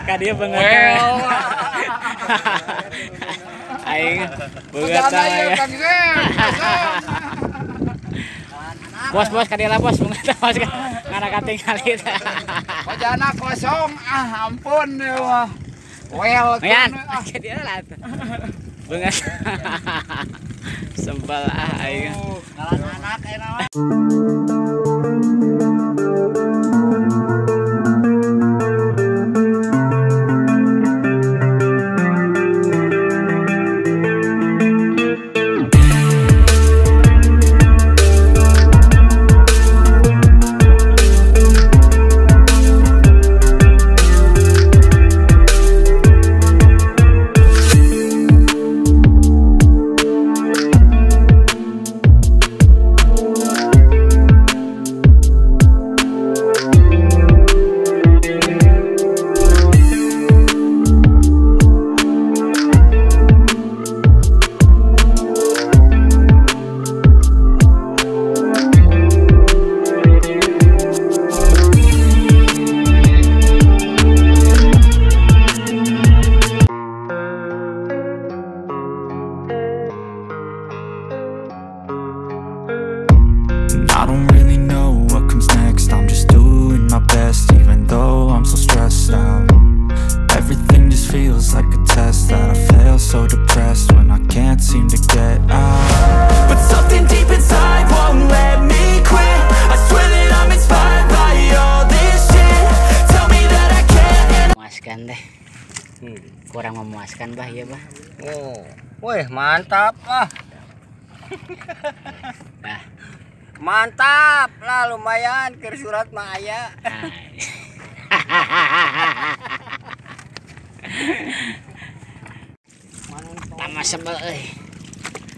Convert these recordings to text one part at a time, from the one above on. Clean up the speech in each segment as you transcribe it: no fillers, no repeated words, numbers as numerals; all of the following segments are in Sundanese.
Ka dieu beungeut. Aing beungeut ya. Bos bos ka dieu lah bos beungeut bos. Ngana katingali teh. Wajana kosong ah ampun wah. Well, Yan, ka dieu lah tuh. Beungeut. Sempal ah aing. Ngalan anak ayeuna mah. I don't really know what comes next. I'm just doing my best, even though I'm so stressed out. Everything just feels like a test that I fail, so depressed when I can't seem to get out. But something deep inside won't let me quit. I swear that I'm inspired by all this shit. Tell me that I can't. Memuaskan deh. Kurang memuaskan bah ya bah. Oh, wih mantap ah. Bah. Mantap lah lumayan keur surat mah aya. Tambah sebel euy.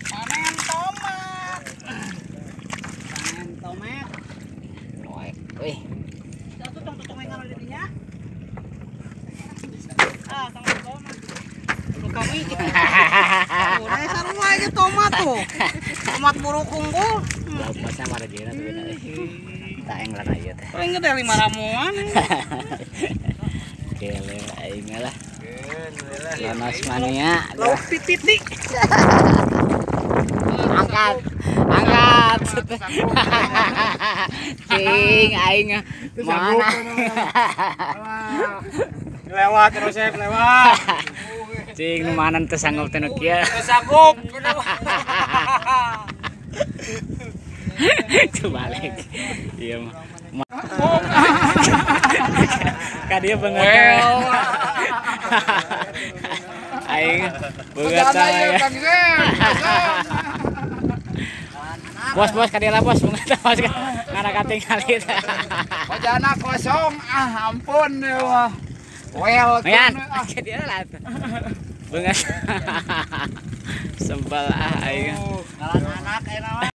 Panen tomat. Panen tomat. Euy. Satu tong tutungnya kalau di dinya. Ah, tong tomat. Lu kami. Udah sarua aja tomat tuh. Tomat buruk unggul. Lauk masna mah rejena tuh beda euy. Tak aing lah ieu teh. Paling gede 5 ramuan. Kele aing lah. Lonos mania. Lauk titik. Angkat. Angkat. Cing aing mana? Lewat Rosep lewat. Cing nu mana teu sanggup teh nu kieu. Teu sanggup. Coba lagi. Iya mah. Ka dieu beungeut. Aing beungeut ya. Bos bos ka dieu lah bos beungeut bos. Ngana katingali teh. Wajana kosong ah ampun wah. Well, Yan, ka dieu lah tuh. Beungeut. Sempal ah aing. Ngalan anak ayeuna mah.